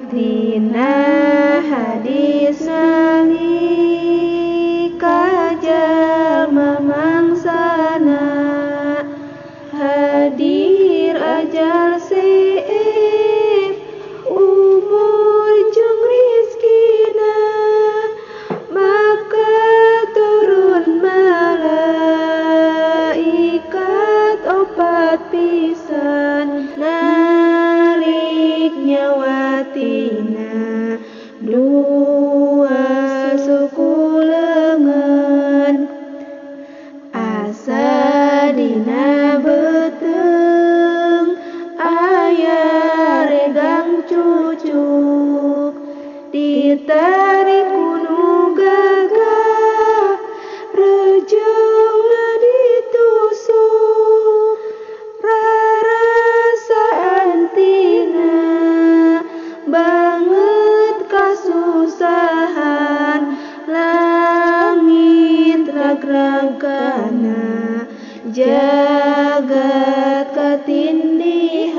Dina hadis nalika jalma mangsana hadir ajal seep umur jeung rizkina maka turun malaikat opat pisan narik nyawa tina dua suku leungeun asa dina beuteung aya regang cucuk ditarik ku nu gagah rejeungna ditusuk rarasaan tina banget kasusahan langit ragragana jagat katindihan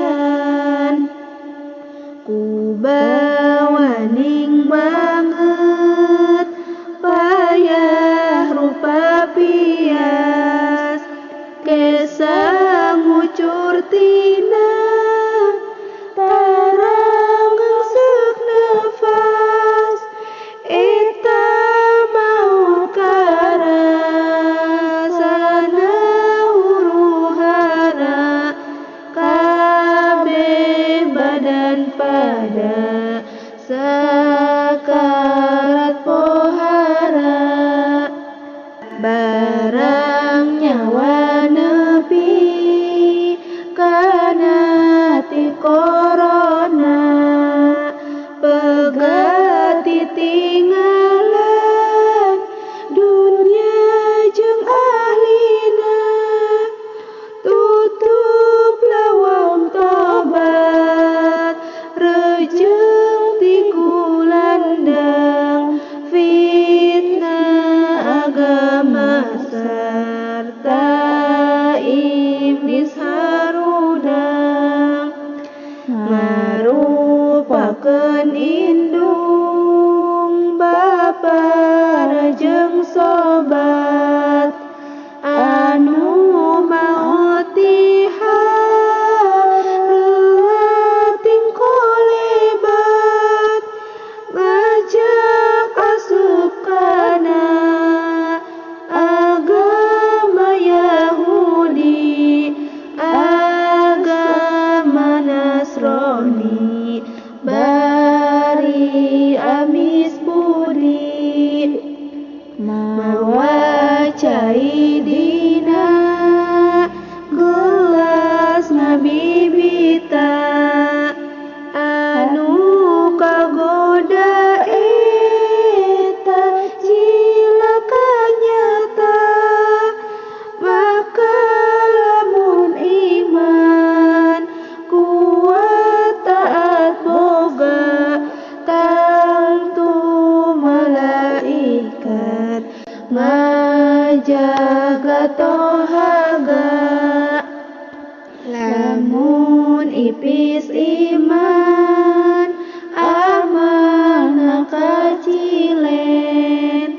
ku bawaning banget payah rupa pias kesa ngucur tina tarang ngengsek nafas eta maut karasana huru-hara kabeh badan pada sakarat pohara barang nyawa nepi kana ti korona pegat titinggalan dunya jeung ahlina tutup lawang tobat rejeung ti kulandang fitnah agama sarta iblis harudang ngarupakeun indung bapa jeung sobat anu maot tihareuting kolebat ngajak asup kana agama Yahudi agama Nasrani bari amis budi mawa cai dina gelas ngabibita anu kagoda eta cilaka nyata maka lamun iman kuat taat boga tangtu malaikat ngajaga tohaga lamun ipis iman amalna kacilen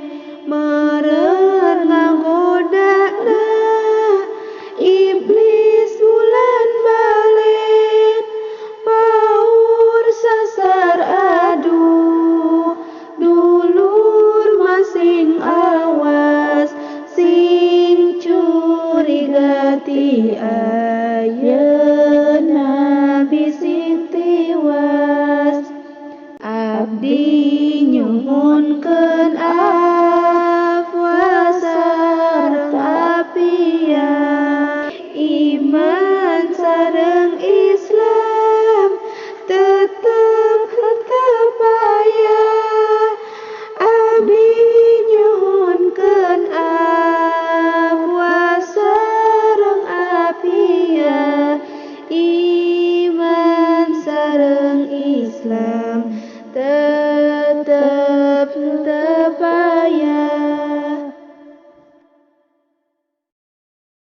meureun ngagodana iblis bulan balen paur sasar aduh dulur masing awas sing curiga ti ayeuna bising tiwas abdi nyuhunkeun afwa sareng apia iman sareng Islam tetep tetep aya abdi nyuhunkeun afwa sareng apia iman sareng Islam.